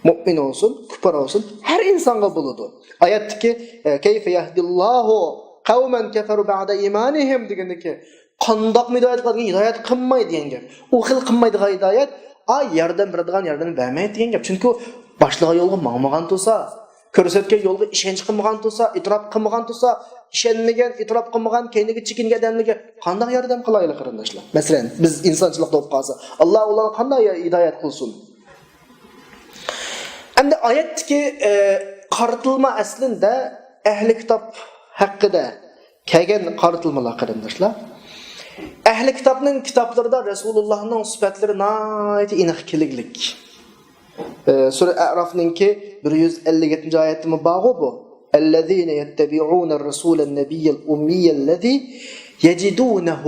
مۇئمىن بولسۇن، كۇپپار بولسۇن، ھەر ئىنسانغا بولىدۇ. ئايەتتىكى، ئە، «كەيفە يەھدىللاھۇ قەۋمەن كەفەرۇ بەئدە ئىمانىھىم» دېگەندىكى، قانداقمۇ ھىدايەت قىلىدىغان، ھىدايەت قىلماي دېگەن گەپ. ئۇ خىل قىلمايدىغان ھىدايەت، ئا، ياردەم بېرىدىغان ياردەمنى بەرمەيدۇ دېگەن گەپ. چۈنكى ئۇ باشلىغان يولغا ماڭمىغان تۇرسا، كۆرسەتكەن يولغا ئىشەنچ قىلمىغان تۇرسا، ئېتىراپ قىلمىغان تۇرسا، ئىشەنمىگەن، ئېتىراپ قىلمىغان، كەينىگە چېكىنگەن ئادەملەرگە قانداق ياردەم قىلايلى، قېرىنداشلار؟ مەسىلەن، بىز ئىنسانچىلىقتا بولۇپ قالسا، ئاللاھ ئۇلارغا قانداق ھىدايەت قىلسۇن؟ ئەمدى ئايەتتىكى، ئە، قارىتىلما ئەسلىندە ئەھلى كىتاب ھەققىدە كەلگەن قارىتىلمىلار، قېرىنداشلار. ئەھلى كىتابنىڭ كىتابلىرىدا رەسۇلۇللاھنىڭ سۈپەتلىرى ناھايىتى ئېنىق كېلىگلىك. ئە، سۈرە ئەئرافنىڭكى بىر يۈز ئەللىك يەتتىنچى ئايەتتىمۇ بارغۇ بۇ. الذين يتبعون الرسول النبي الأمي الذي يجدونه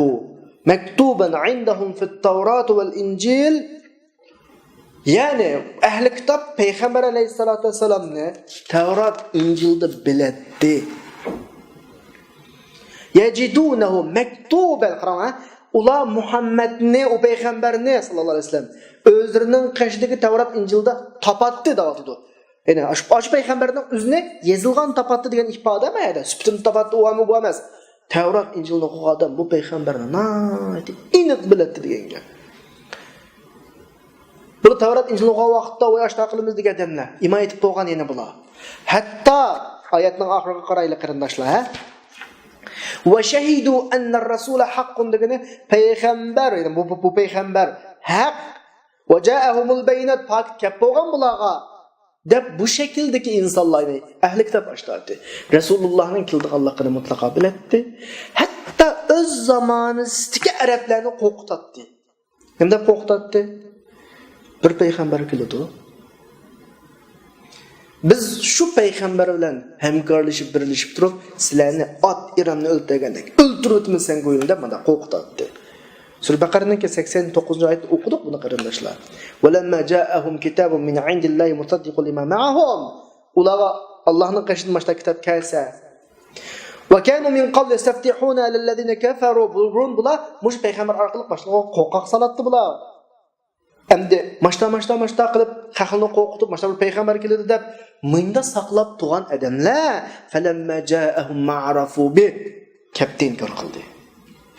مكتوبا عندهم في التوراة والإنجيل. يەنى ئەھلى كىتاب پەيغەمبەر ئەلەيھىسسالاتۇ ۋەسسالامنى تەۋرات، ئىنجىلدا بىلەتتى. يجدونه مكتوبا، قاراڭ ھە، ئۇلار مۇھەممەدنى، ئۇ پەيغەمبەرنى ساللاللاھۇ ئەلەيھى ۋەسەللەم ئۆزلىرىنىڭ قېشىدىكى تەۋرات، ئىنجىلدا تاپاتتى دەۋاتىدۇ. يەنى ئاشۇ، ئاشۇ پەيغەمبەرنىڭ ئۆزىنى يېزىلغان تاپاتتى دېگەن ئىپادە ئەمەس، سۈپىتىنى تاپاتتى ئۇ ئەمەس، بۇ ئەمەس. تەۋرات، ئىنجىلنى ئوقۇغان ئادەم بۇ پەيغەمبەرنى ناھايىتى ئېنىق بىلەتتى دېگەن گەپ. بۇلار تەۋرات، ئىنجىلنى ئوقۇغان ۋاقىتتا ۋاي ئاشۇنداق قىلىمىز دېگەن ئادەملەر ئىمان ئېيتىپ بولغان يەنە بۇلار. ھەتتا ئايەتنىڭ ئاخىرىغا قارايلى، قېرىنداشلار، ھە؟ وشهدوا أن الرسول حق دېگىنى پەيغەمبەر، يەنى بۇ، بۇ، بۇ پەيغەمبەر ھەق. وجاءهم البينات، پاكىت كەپ بولغان بۇلارغا دەپ، بۇ شەكىلدىكى ئىنسانلارنى ئەھلى كىتاب ئاشتاتتى. رەسۇلۇللاھنىڭ كېلىدىغانلىقىنى مۇتلەقا بىلەتتى. ھەتتا ئۆز زامانىسىدىكى ئەرەبلەرنى قورقۇتاتتى. نېمە دەپ قورقۇتاتتى؟ بىر پەيغەمبەر كېلىدۇ. بىز شۇ پەيغەمبەر بىلەن ھەمكارلىشىپ، بىرلىشىپ تۇرۇپ، سىلەرنى ئات ئىراننى ئۆلتۈرگەندەك ئۆلتۈرۈۋېتىمىز سەن گويۇڭ دەپ مانا قورقۇتاتتى. سۈرە بەقەرىنىڭكى سەكسەن توققۇزىنچى ئايەتتە ئوقۇدۇق بۇنى، قېرىنداشلار. ولما جاءهم كتاب من عند الله مصدق لما معهم. ئۇلارغا ئاللاھنىڭ قېشىدىن ماشتا كىتاب كەلسە، وكانوا من قبل يستفتحون على الذين كفروا. بۇرۇن بۇلار مۇشۇ پەيغەمبەر ئارقىلىق باشلىقىغا قورقاق سالاتتى بۇلار. ئەمدى ماشتا، ماشتا، ماشتا قىلىپ، خەقنى قورقۇتۇپ، ماشتا بىر پەيغەمبەر كېلىدۇ دەپ، مىڭدا ساقلاپ تۇرغان ئادەملەر، فلما جاءهم ما عرفوا به، كەپتە ئىنكار قىلدى.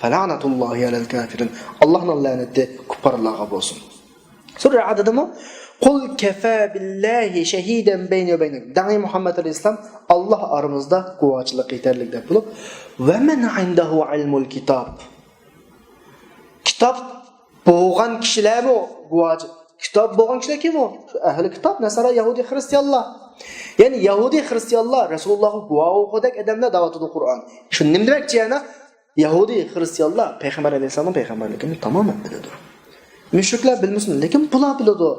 فلعنة الله على الكافرين. ئاللاھنىڭ لەنىتى كۇپپارلارغا بولسۇن. سۈرە رەئددىمۇ، قل كفى بالله شهيدا بيني وبينكم. دەڭ ئەي مۇھەممەد ئەلەيھىسسالام، ئاللاھ ئارىمىزدا گۇۋاھچىلىق يېتەرلىك دەپ بولۇپ، ومن عنده علم الكتاب. كىتاب بولغان كىشىلەرمۇ گۇۋاھچى. كىتاب بولغان كىشىلەر كىم ئۇ؟ شۇ ئەھلى كىتاب، ناسارا، يەھۇدىي، خرىستىيانلار. يەنى يەھۇدىي، خرىستىيانلار رەسۇلۇللاھقا گۇۋاھ بولغۇدەك ئادەملەر دەۋاتىدۇ قۇرئان. شۇ نېمە دېمەكچى يەنە؟ يەھۇدىي، خرىستىيانلار پەيغەمبەر ئەلەيھىسسالامنىڭ پەيغەمبەرلىكىنى تامامەن بىلىدۇ. مۈشرىكلەر بىلمىسۇن، لېكىن بۇلار بىلىدۇ.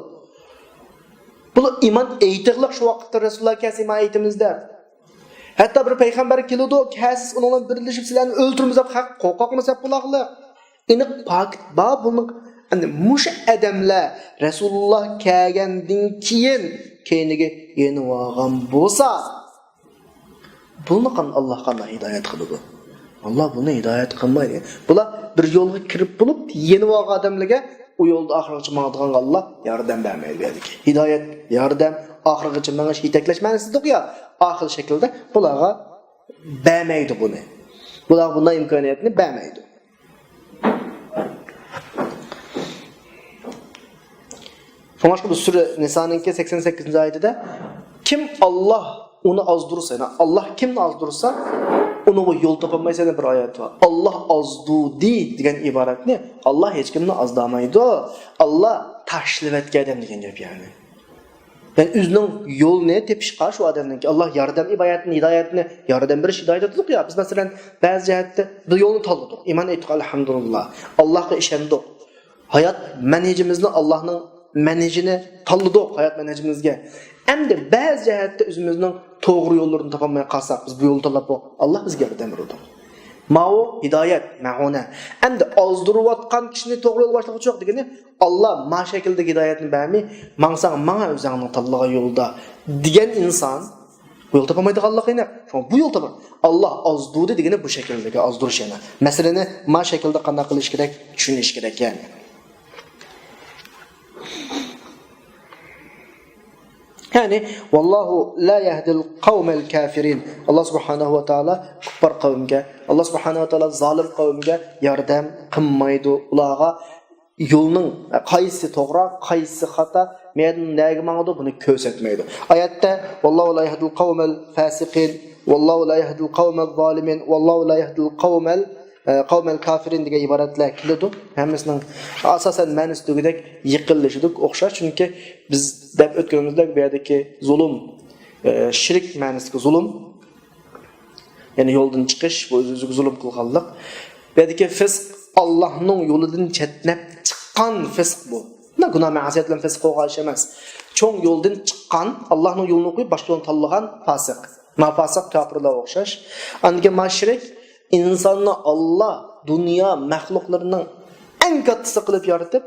بۇلار ئىمان ئېيتىغلىق، شۇ ۋاقىتتا رەسۇلۇللا كەلسە ئىمان ئېيتىمىز دەپ. ھەتتا بىر پەيغەمبەر كېلىدۇ، كەلسە ئۇنىڭ بىلەن بىرلىشىپ سىلەرنى ئۆلتۈرىمىز دەپ خەق قورقاقمۇ سەپ بۇلاقلىق. ئېنىق پاكىت بار بۇنىڭ. ئەمدى مۇشۇ ئادەملەر رەسۇلۇللا كەلگەندىن كېيىن كەينىگە يېنىۋالغان بولسا، بۇنى قان-، ئاللاھ قانداق ھىدايەت قىلىدۇ؟ ئاللاھ بۇنى ھىدايەت قىلمايدۇ. بۇلار بىر يولغا كىرىپ بولۇپ، يېنىۋالغان ئادەملەرگە ئۇ يولدا ئاخىرغىچە ماڭىدىغانغا ئاللاھ ياردەم بەرمەيدۇ بۇ يەردىكى. ھىدايەت، ياردەم، ئاخىرغىچە مېڭىش، يېتەكلەش مەنىسى دېدۇق يا، ئاخىر شەكىلدە بۇلارغا بەرمەيدۇ بۇنى. بۇلارغا بۇنداق ئىمكانىيەتنى بەرمەيدۇ. شۇڭلاشقا بۇ سۈرە نىسانىڭكى سەكسەن سەككىزىنچى ئايىتىدە، كىم ئاللاھ ئۇنى ئازدۇرسا، يەنى ئاللاھ كىمنى ئازدۇرسا، بۇنىڭغا يول تاپالمايسەن دەپ بىر ئايەت بار. «ئاللا ئازدۇردى» دېگەن ئىبارەتنى، «ئاللا ھېچكىمنى ئازدامايدۇ، ئاللا تاشلىۋەتكەن ئادەم» دېگەن گەپ يەنى. يەنى ئۆزىنىڭ يولىنى تېپىشقا شۇ ئادەمنىڭكى، ئاللا ياردەم ئىبارەتنى، ھىدايەتنى، ياردەم بېرىش ھىدايەت ئېتىدۇق يا. بىز مەسىلەن، بەزى جەھەتتە بىر يولنى تاللىدۇق، ئىمان ئېيتتۇق، ئەلھەمدۇلىللا، ئاللاغا ئىشەندۇق. ھايات مەنھىجىمىزنى، ئاللانىڭ مەنھىجىنى تاللىدۇق ھايات مەنھىجىمىزگە. ئەمدى بەزى جەھەتتە ئۆزىمىزنىڭ توغرا يوللىرىنى تاپالماي قالساق، بىز بۇ يولنى تاللاپ، ئاللا بىزگە ياردەم بېرىدۇ. ماۋۇ ھىدايەت، مەئۇنە. ئەمدى ئازدۇرۇۋاتقان كىشىنى توغرا يولغا باشلىغۇچى يوق دېگىنى، ئاللا ما شەكىلدىكى ھىدايەتنى بەرمەي، ماڭساڭ ماڭا ئۆزۈڭنىڭ تاللىغان يولىدا دېگەن ئىنسان بۇ يول تاپالمايدىغانلىقى ئېنىق. شۇڭا بۇ يول تاپا-، ئاللا ئازدۇردى دېگىنى بۇ شەكىلدىكى ئازدۇرۇش يەنە. مەسىلىنى ما شەكىلدە قانداق قىلىش كېرەك، چۈشىنىش كېرەك يەنى. يەنى، «ۋاللاھۇ لا يەھدىل قەۋمەل كافىرىن». ئاللا سۇبھانەھۇ ۋە تائالا كۇپپار قەۋمگە، ئاللا سۇبھانەھۇ ۋە تائالا زالىم قەۋمگە ياردەم قىلمايدۇ. ئۇلارغا يولنىڭ قايسى توغرا، قايسى خاتا، مەيەردىن نەگە ماڭىدۇ، بۇنى كۆرسەتمەيدۇ. ئايەتتە، «ۋاللاھۇ لا يەھدىل قەۋمەل فاسىقىن، ۋاللاھۇ لا يەھدىل قەۋمەل زالىمىن، ۋاللاھۇ لا يەھدىل قەۋمەل، ئە، قەۋمەل كافىرىن» دېگەن ئىبارەتلەر كېلىدۇ. ھەممىسىنىڭ ئاساسەن مەنىسى دېگۈدەك يېقىنلىشىدۇ، ئوخشاش. چۈنكى بىز دەپ ئۆتكىنىمىزدەك بۇ يەردىكى زۇلۇم، ئە، شىرك مەنىسىدىكى زۇلۇم، يەنى يولدىن چىقىش، بۇ ئۆز-ئۆزىگە زۇلۇم قىلغانلىق. بۇ يەردىكى فىسق، ئاللاھنىڭ يولىدىن چەتنەپ چىققان فىسق بۇ. بۇنداق گۇناھ مەسىيەت بىلەن فىسق بولغان ئىش ئەمەس. چوڭ يولدىن چىققان، ئاللاھنىڭ يولىنى قويۇپ، باشقا يولنى تاللىغان پاسىق. ما پاسىق كاپىرلارغا ئوخشاش. ئاندىن كېيىن ما شىرك، ئىنساننى ئاللا دۇنيا مەخلۇقلىرىنىڭ ئەڭ كاتتىسى قىلىپ يارىتىپ،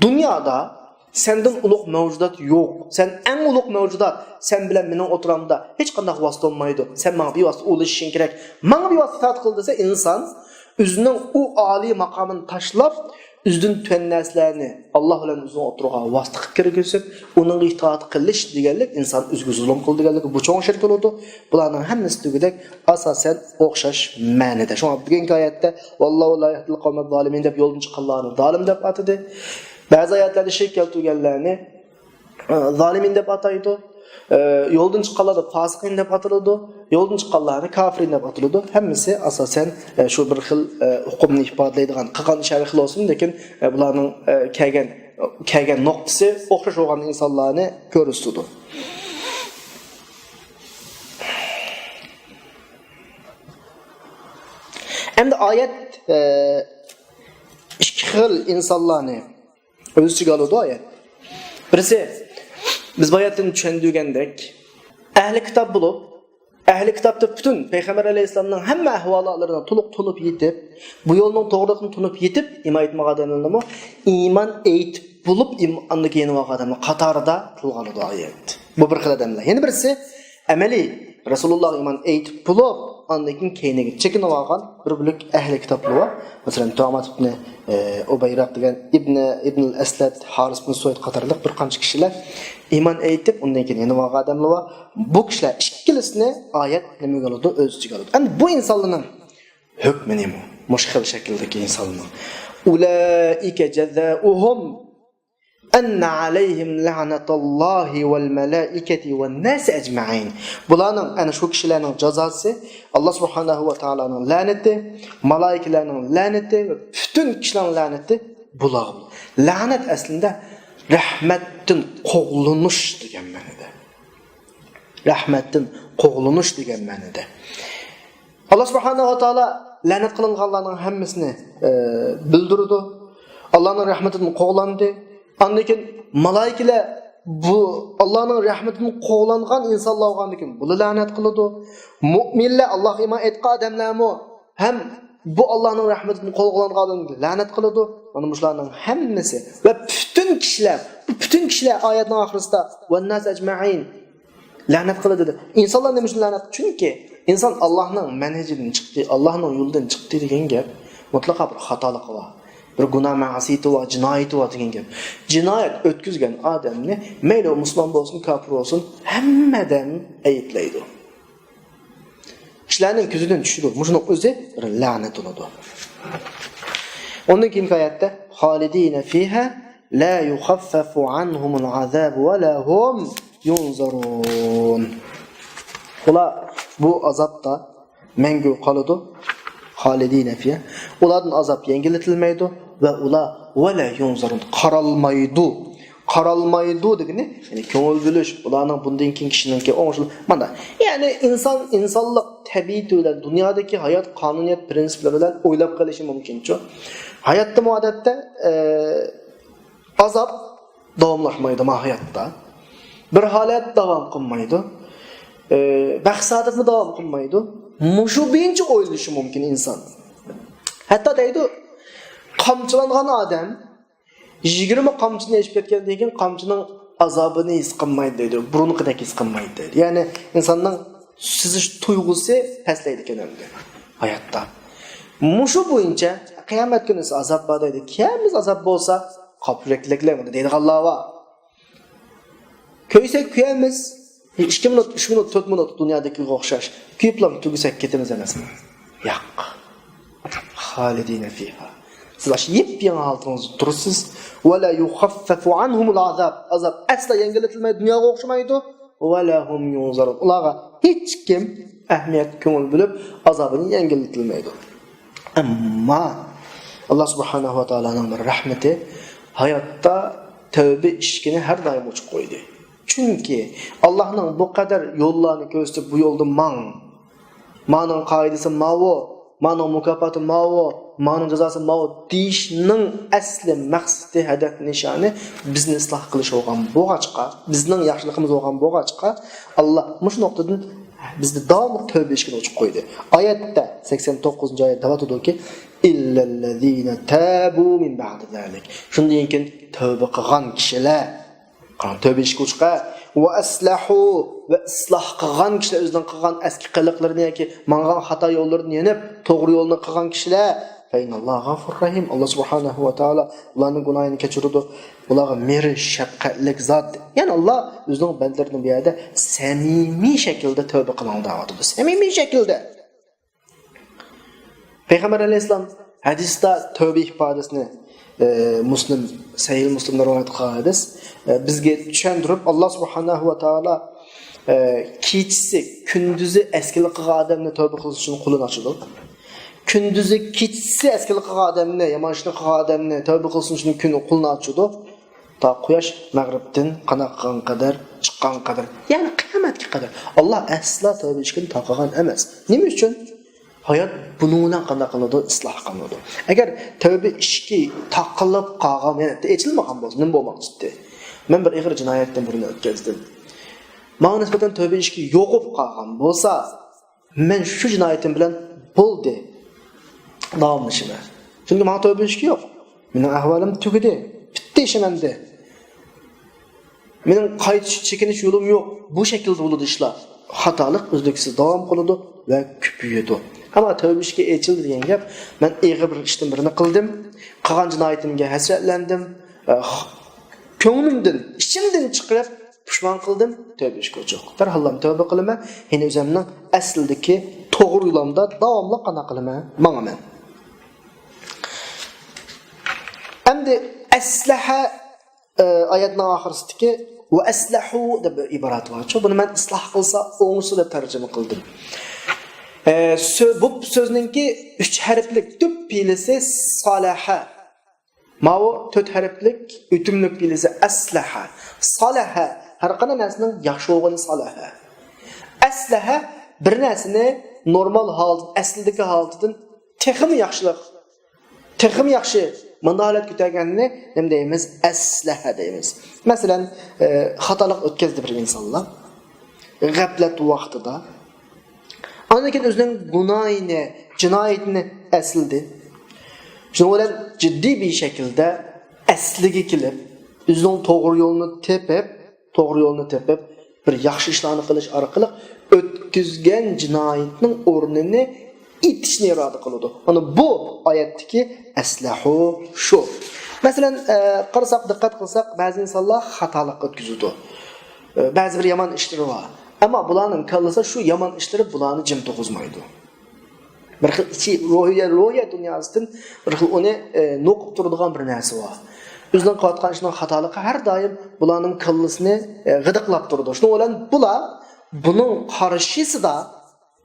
دۇنيادا سەندىن ئۇلۇغ مەۋجۇدات يوق. سەن ئەڭ ئۇلۇغ مەۋجۇدات. سەن بىلەن مېنىڭ ئوتتۇرامدا ھېچقانداق ۋاسىتە بولمايدۇ. سەن ماڭا بىۋاسىتە ئۇلىشىشىڭ كېرەك. ماڭا بىۋاسىتە ئىتائەت قىل دېسە، ئىنسان ئۆزىنىڭ ئۇ ئالىي ماقامىنى تاشلاپ، ئۆزىدىن تۆۋەن نەرسىلەرنى ئاللا بىلەن ئۆزىنىڭ ئوتتۇرىغا ۋاسىتە قىلىپ كىرگۈزۈپ، ئۇنىڭغا ئىتائەت قىلىش دېگەنلىك ئىنسان ئۆزىگە زۇلۇم قىلدى دېگەنلىك، بۇ چوڭ شىرك بولىدۇ. بۇلارنىڭ ھەممىسى دېگۈدەك ئاساسەن ئوخشاش مەنىدە. شۇڭا بۈگۈنكى ئايەتتە «ۋاللاھۇ لا يەھدىل قەۋمەز زالىمىن» دەپ يولدىن چىققانلارنى زالىم دەپ ئاتىدى. بەزى ئايەتلەردە شىرك كەلتۈرگەنلەرنى، ئە، زالىمىن دەپ ئاتايدۇ. ئە، يولدىن چىققانلارنى فاسىقىن دەپ ئاتىلىدۇ. يولدىن چىققانلارنى كافىرىن دەپ ئاتىلىدۇ. ھەممىسى ئاساسەن، ئە، شۇ بىر خىل، ئە، ئۇقۇمنى ئىپادىلەيدىغان، قىلغان ئىشى ھەر خىل بولسۇن، لېكىن، ئە، بۇلارنىڭ، ئە، كەلگەن، كەلگەن نۇقتىسى ئوخشاش بولغان ئىنسانلارنى كۆرسىتىدۇ. ئەمدى ئايەت، ئە، ئىككى خىل ئىنسانلارنى ئۆز ئىچىگە ئالىدۇ ئايەت. بىرسى، بىز باياتىن چۈشەندۈرگەندەك، ئەھلى كىتاب بولۇپ، ئەھلى كىتابتا پۈتۈن پەيغەمبەر ئەلەيھىسسالامنىڭ ھەممە ئەھۋالاتلىرىنى تولۇق تونۇپ يېتىپ، بۇ يولنىڭ توغرىلىقىنى تونۇپ يېتىپ، ئىمان ئېيتمىغان ئادەملەرنىمۇ ئىمان ئېيتىپ بولۇپ ئىم-، ئاندىن كېيىن ئېيتىۋالغان ئادەملەر قاتارىدا تىلغا ئالىدۇ ئايەت. بۇ بىر خىل ئادەملەر. يەنە بىرسى، ئەمەلىي رەسۇلۇللاغا ئىمان ئېيتىپ بولۇپ، ئاندىن كېيىن كەينىگە چېكىنىۋالغان بىر بۆلەك ئەھلى كىتابلار بار. مەسىلەن، تۇئامات ئىبنى، ئە، ئۇبەيرەق دېگەن ئىبنى، ئىبنىل ئەسلەت، ھارىس بىن سۇۋەيد قاتارلىق بىر قانچە كىشىلەر ئىمان ئېيتىپ، ئۇندىن كېيىن يېنىۋالغان ئادەملەر بار. بۇ كىشىلەر ئىككىلىسىنى ئايەت نېمىگە ئالىدۇ؟ ئۆز ئىچىگە ئالىدۇ. ئەمدى بۇ ئىنسانلارنىڭ ھۆكمى نېمە؟ مۇشۇ خىل شەكىلدىكى ئىنسانلارنىڭ. «ئۇلائىكە جەزائۇھۇم ئەننە ئەلەيھىم لەنەتۇللاھى ۋەل مەلائىكەتى ۋەن ناس ئەجمەئىن.» بۇلارنىڭ، ئەنە شۇ كىشىلەرنىڭ جازاسى، ئاللا سۇبھانەھۇ ۋە تائالانىڭ لەنىتى، مالايىكىلەرنىڭ لەنىتى ۋە پۈتۈن كىشىلەرنىڭ لەنىتى بۇلارغا. لەنەت ئەسلىندە رەھمەتتىن قوغلىنىش دېگەن مەنىدە. رەھمەتتىن قوغلىنىش دېگەن مەنىدە. ئاللا سۇبھانەھۇ ۋە تائالا لەنەت قىلىنغانلارنىڭ ھەممىسىنى، ئە، بىلدۈرىدۇ. ئاللانىڭ رەھمىتىدىن قوغلاندى. ئاندىن كېيىن مالايىكىلەر بۇ ئاللانىڭ رەھمىتىدىن قوغلانغان ئىنسانلار بولغاندىن كېيىن بۇلار لەنەت قىلىدۇ. مۆمىنلەر، ئاللاغا ئىمان ئېيتقان ئادەملەرمۇ ھەم بۇ ئاللانىڭ رەھمىتىدىن قوغلانغان ئادەمگە لەنەت قىلىدۇ. مانا مۇشۇلارنىڭ ھەممىسى ۋە پۈتۈن كىشىلەر، بۇ پۈتۈن كىشىلەر ئايەتنىڭ ئاخىرىسىدا، «ۋەن ناس ئەجمەئىن.» لەنەت قىلىدۇ دېدى. ئىنسانلار نېمە ئۈچۈن لەنەت؟ چۈنكى ئىنسان ئاللاھنىڭ مەنھىجىدىن چىقتى، ئاللاھنىڭ يولىدىن چىقتى دېگەن گەپ مۇتلەقا بىر خاتالىقى بار. بىر گۇناھ مەسىيىتى بار، جىنايىتى بار دېگەن گەپ. جىنايەت ئۆتكۈزگەن ئادەمنى مەيلى ئۇ مۇسۇلمان بولسۇن، كاپىر بولسۇن، ھەممە ئادەم ئەيىبلەيدۇ. كىشىلەرنىڭ كۆزىدىن چۈشىدۇ. مۇشۇنىڭ ئۆزى بىر لەنەت بولىدۇ. ئۇندىن كېيىنكى ئايەتتە، «خالىدىينە فىھا لا يۇخەففەفۇ ئەنھۇمۇل ئازابۇ ۋە لا ھۇم يۇنزەرۇن.» ئۇلار بۇ ئازابتا مەڭگۈ قالىدۇ. خالىدىنە فىھا. ئۇلاردىن ئازاب يەڭگىللىتىلمەيدۇ ۋە ئۇلار ۋەلا يۇنزارۇن، قارالمايدۇ. قارالمايدۇ دېگىنى، يەنى كۆڭۈل بۆلۈش، ئۇلارنىڭ بۇندىن كېيىن كىشىنىڭكى ئوڭشىلىپ، مانا، يەنى ئىنسان ئىنسانلىق تەبىئىتى بىلەن، دۇنيادىكى ھايات قانۇنىيەت پرىنسىپلىرى بىلەن ئويلاپ قېلىشى مۇمكىنچۇ؟ ھاياتتا ئادەتتە، ئە، ئازاب داۋاملاشمايدۇ ماھىيەتتە. بىر ھالەت داۋام قىلمايدۇ. ئە، بەخت-سائادەتمۇ داۋام قىلمايدۇ. مۇشۇ بويىچە ئويلىشى مۇمكىن ئىنسان. ھەتتا دەيدۇ، قامچىلانغان ئادەم يىگىرمە قامچىنى ئېلىپ كەتكەندىن كېيىن قامچىنىڭ ئازابىنى ھېس قىلمايدۇ دەيدۇ، بۇرۇنقىدەك ھېس قىلمايدۇ دەيدۇ. يەنى ئىنساننىڭ سىزىش تۇيغۇسى پەسلەيدىكەن ئەمدى ھاياتتا. مۇشۇ بويىچە قىيامەت كۈنى ئازاب بار دەيدۇ. كەممىز ئازاب بولسا، قاپيۈرەكلىكلەر بۇنى دەيدىغانلار بار. كۆيسەك كۆيەمىز. ئىككى مىنۇت، ئۈچ مىنۇت، تۆت مىنۇت دۇنيادىكىگە ئوخشاش. كۆيۈپلا تۈگىسەك كېتىمىز ئەمەسمۇ؟ ياق. خالىدىنە فىھا. سىز ئاشۇ يېپيېڭى ھالىتىڭىزدە تۇرىسىز. ۋەلا يۇخەففەفۇ ئانھۇمۇل ئازاب. ئازاب ئەسلا يەڭگىللىتىلمەيدۇ، دۇنياغا ئوخشىمايدۇ. ۋەلا ھۇم يۇنزارۇن. ئۇلارغا ھېچكىم ئەھمىيەت، كۆڭۈل بۆلۈپ، ئازابىنى يەڭگىللىتىلمەيدۇ. ئەمما ئاللا سۇبھانەھۇ ۋە تائالانىڭ بىر رەھمىتى، ھاياتتا تەۋبە ئىشىكىنى ھەر دائىم ئوچۇق قويدى. چۈنكى ئاللانىڭ بۇ قەدەر يوللارنى كۆرسىتىپ، بۇ يولدا ماڭ، مانىڭ قائىدىسى ماۋۇ، مانىڭ مۇكاپاتى ماۋۇ، مانىڭ جازاسى ماۋۇ دېيىشنىڭ ئەسلى مەقسىتى، ھەدەپ، نىشانى بىزنى ئىسلاھ قىلىش بولغان بولغاچقا، بىزنىڭ ياخشىلىقىمىز بولغان بولغاچقا، ئاللا مۇشۇ نۇقتىدىن بىزنى داۋاملىق تەۋبە ئىشىكىنى ئوچۇق قويدى. ئايەتتە، سەكسەن توققۇزىنچى ئايەتتە دەۋاتىدۇكى، ئىللەللەزىنە تابۇ مىن بەئدى زالىك. شۇندىن كېيىن تەۋبە قىلغان كىشىلەر، قاراڭ، تەۋبە ئىشىكى ئوچۇق. ۋە ئەسلەھۇ، ۋە ئىسلاھ قىلغان كىشىلەر ئۆزىنىڭ قىلغان ئەسكى قىلىقلىرىنى ياكى ماڭغان خاتا يوللىرىدىن يېنىپ، توغرا يولنى قىلغان كىشىلەر، فەئىننەللاھە غەفۇرۇر رەھىم. ئاللا سۇبھانەھۇ ۋە تائالا ئۇلارنىڭ گۇناھىنى كەچۈرىدۇ. ئۇلارغا مېھرى، شەپقەتلىك زات. يەنى ئاللا ئۆزىنىڭ بەندىلىرىنى بۇ يەردە سەمىمىي شەكىلدە تەۋبە قىلىڭ دەۋاتىدۇ. سەمىمىي شەكىلدە. پەيغەمبەر ئەلەيھىسسالام ھەدىستە تەۋبە ئىپادىسىنى، ئە، مۇسلىم، سەھىھ مۇسلىمدا رىۋايەت قىلغان ھەدىس، ئە، بىزگە چۈشەندۈرۈپ، ئاللا سۇبھانەھۇ ۋە تائالا، ئە، كېچىسى، كۈندۈزى ئەسكىلىك قىلغان ئادەمنى تەۋبە قىلسۇن ئۈچۈن قولىنى ئاچىدۇ. كۈندۈزى، كېچىسى ئەسكىلىك قىلغان ئادەمنى، يامان ئىشنى قىلغان ئادەمنى تەۋبە قىلسۇن ئۈچۈن كۈن قولىنى ئاچىدۇ. تا قۇياش مەغرىبتىن قانداق قىلغان قەدەر، چىققان قەدەر، يەنى قىيامەتكە قەدەر. ئاللا ئەسلا تەۋبە ئىشىكىنى تاقىغان ئەمەس. نېمە ئۈچۈن؟ ھايات بۇنىڭ بىلەن قانداق قىلىنىدۇ؟ ئىسلاھ قىلىنىدۇ. ئەگەر تەۋبە ئىشىكى تاقىلىپ قالغان، يەنى ئېچىلمىغان بولسا، نېمە بولماقچىدى؟ مەن بىر ئېغىر جىنايەتتىن بىرنى ئۆتكۈزدۈم. ماڭا نىسبەتەن تەۋبە ئىشىكى يوقىپ قالغان بولسا، مەن شۇ جىنايىتىم بىلەن بولدى، داۋاملىشىمەن. چۈنكى ماڭا تەۋبە ئىشىكى يوق. مېنىڭ ئەھۋالىم تۈگىدى. پۈتتى ئىشىم ئەمدى. مېنىڭ قايتىش، چېكىنىش يولۇم يوق. بۇ شەكىلدە بولىدۇ ئىشلار. خاتالىق ئۈزلۈكسىز داۋام قىلىدۇ ۋە كۆپىيىدۇ. ئەمما تەۋبە ئىشىكى ئېچىلدى دېگەن گەپ، مەن ئېغىر بىر ئىشتىن بىرنى قىلدىم. قىلغان جىنايىتىمگە ھەسرەتلەندىم. ئە، كۆڭلۈمدىن، ئىچىمدىن چىقىرىپ پۇشمان قىلدىم. تەۋبە ئىشىكى ئوچۇق. دەرھاللام تەۋبە قىلىمەن. يەنى ئۆزۈمنىڭ ئەسلىدىكى توغرا يولۇمدا داۋاملىق قانداق قىلىمەن؟ ماڭىمەن. ئەمدى ئەسلەھە، ئە، ئايەتنىڭ ئاخىرىسىدىكى ۋە ئەسلەھۇ دەپ بىر ئىبارەت بارچۇ. بۇنى مەن ئىسلاھ قىلسا ئوڭشىسۇن دەپ تەرجىمە قىلدىم. ئە، سۆ-، بۇ سۆزنىڭكى ئۈچ ھەرپلىك تۈپ پېئلىسى سالەھە. ماۋۇ تۆت ھەرپلىك ئۆتۈملۈك پېئلىسى ئەسلەھە. سالەھە، ھەر قانداق نەرسىنىڭ ياخشى بولغىنى سالەھە. ئەسلەھە، بىر نەرسىنى نورمال ھالىتىدىن، ئەسلىدىكى ھالىتىدىن تېخىمۇ ياخشىلىق، تېخىمۇ ياخشى مۇنداق ھالەتكە كۆتەرگەننى نېمە دەيمىز؟ ئەسلەھە دەيمىز. مەسىلەن، ئە، خاتالىق ئۆتكەزدى بىر ئىنسانلار. غەپلەت ۋاقتىدا. ئاندىن كېيىن ئۆزىنىڭ گۇناھىنى، جىنايىتىنى ئەسلىدى. شۇنىڭ بىلەن جىددىي بىر شەكىلدە ئەسلىگە كېلىپ، ئۆزىنىڭ توغرا يولىنى تېپىپ، توغرا يولىنى تېپىپ، بىر ياخشى ئىشلارنى قىلىش ئارقىلىق ئۆتكۈزگەن جىنايىتىنىڭ ئورنىنى ئېتىشنى ئىرادە قىلىدۇ. مانا بۇ ئايەتتىكى ئەسلەھۇ شۇ. مەسىلەن، ئە، قارىساق، دىققەت قىلساق، بەزى ئىنسانلار خاتالىق ئۆتكۈزىدۇ. ئە، بەزى بىر يامان ئىشلىرى بار. ئەمما بۇلارنىڭ كاللىسى شۇ يامان ئىشلىرى بۇلارنى جىم تۇرغۇزمايدۇ. بىر خىل ئىچى روھىيە، روھىيە دۇنياسىدىن بىر خىل ئۇنى، ئە، نوقۇپ تۇرىدىغان بىر نەرسە بار. ئۆزىنىڭ قىلىۋاتقان ئىشىنىڭ خاتالىقى ھەر دائىم بۇلارنىڭ كاللىسىنى، ئە، غىدىقلاپ تۇرىدۇ. شۇنىڭ بىلەن بۇلار بۇنىڭ قارشىسىدا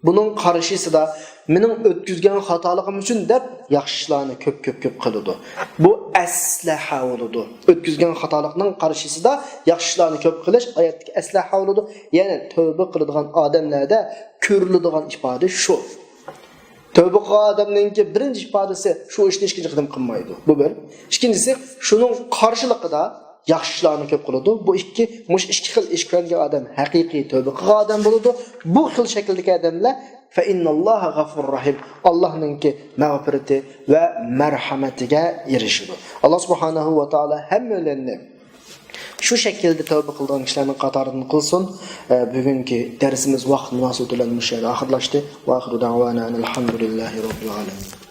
بۇنىڭ قارشىسىدا مېنىڭ ئۆتكۈزگەن خاتالىقىم ئۈچۈن دەپ ياخشى ئىشلارنى كۆپ، كۆپ، كۆپ قىلىدۇ. بۇ ئەسلەھە بولىدۇ. ئۆتكۈزگەن خاتالىقنىڭ قارشىسىدا ياخشى ئىشلارنى كۆپ قىلىش ئايەتتىكى ئەسلەھە بولىدۇ. يەنى تەۋبە قىلىدىغان ئادەملەردە كۆرۈلىدىغان ئىپادە شۇ. تەۋبە قىلغان ئادەمنىڭكى بىرىنچى ئىپادىسى شۇ ئىشنى ئىككىنچى قېتىم قىلمايدۇ. بۇ بىر. ئىككىنچىسى، شۇنىڭ قارشىلىقىدا ياخشى ئىشلارنى كۆپ قىلىدۇ. بۇ ئىككى، مۇشۇ ئىككى خىل ئىش كۆرگەن ئادەم ھەقىقىي تەۋبە قىلغان ئادەم بولىدۇ. بۇ خىل شەكىلدىكى ئادەملەر فەئىنناللاھە غەفۇرۇر رەھىم. ئاللاھنىڭكى مەغپىرىتى ۋە مەرھەمىتىگە ئېرىشىدۇ. ئاللا سۇبھانەھۇ ۋە تائالا ھەممىلەرنى شۇ شەكىلدە تەۋبە قىلىدىغان كىشىلەرنىڭ قاتارىدىن قىلسۇن. ئە، بۈگۈنكى دەرسىمىز ۋاقىت مۇناسىۋىتى بىلەن مۇشۇ يەردە ئاخىرلاشتى. ۋە ئاخىرۇ دەۋانا ئەنىل ھەمدۇلىللاھى رەببىل ئالەمىن.